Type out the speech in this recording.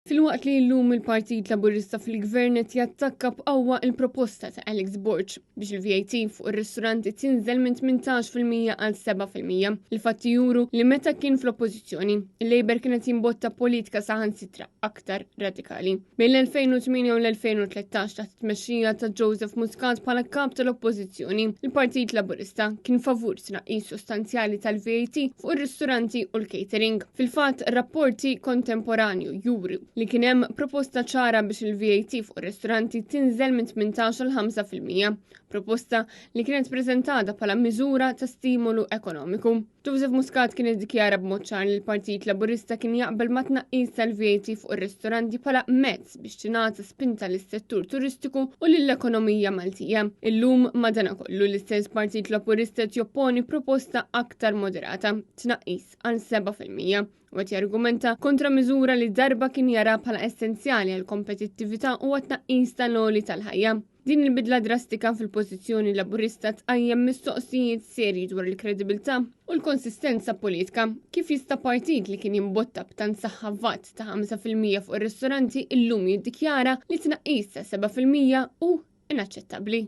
Filwaqt li llum il-Partit Laburista fil-Gvern qed jattakka b'qawwa il-proposta ta' Alex Borg biex il-VAT fuq ir-ristoranti tinżel minn 18% għal 7%. Il-fatti juru li meta kien fl-Oppożizzjoni, il-Labour kien qed jimbotta politika saħansitra aktar radikali. Bejn l-2008 u l-2013 taħt it-tmexxija ta' Joseph Muscat bħala kap tal-Oppożizzjoni, il-Partit Laburista kien favur tnaqqis sostanzjali tal-VAT fuq ir-ristoranti u l-catering. Fil-fatt, rapporti kontemporanju juru li kien hemm proposta ċara biex il-VAT fuq ir-ristoranti tinżel minn 18 għal 5%, proposta li kienet preżentata bħala miżura ta' stimolu ekonomiku. Joseph Muscat kien iddikjara b'mod ċar li l-Partit Laburista kien jaqbel ma' tnaqqis tal-VAT fuq ir-ristoranti bħala mezz biex tingħata spinta lis-settur turistiku u lill-ekonomija Maltija. Illum madanakollu l-istess Partit Laburista qed jopponi proposta aktar moderata, tnaqqis għal 7% u qed jargumenta kontra miżura li darba kien jara bħala essenzjali għal kompetittività u għat-tnaqqis tal-għoli tal-ħajja. Din il-bidla drastika fil-pożizzjoni Laburista tqajjem mistoqsijiet serji dwar il-kredibilità u l-konsistenza politika. Kif jista' partit li kien jimbotta b'tant saħħa vat ta' 5% fuq ir-ristoranti illum jiddikjara li tnaqqis ta' 7% hu inaċċettabbli?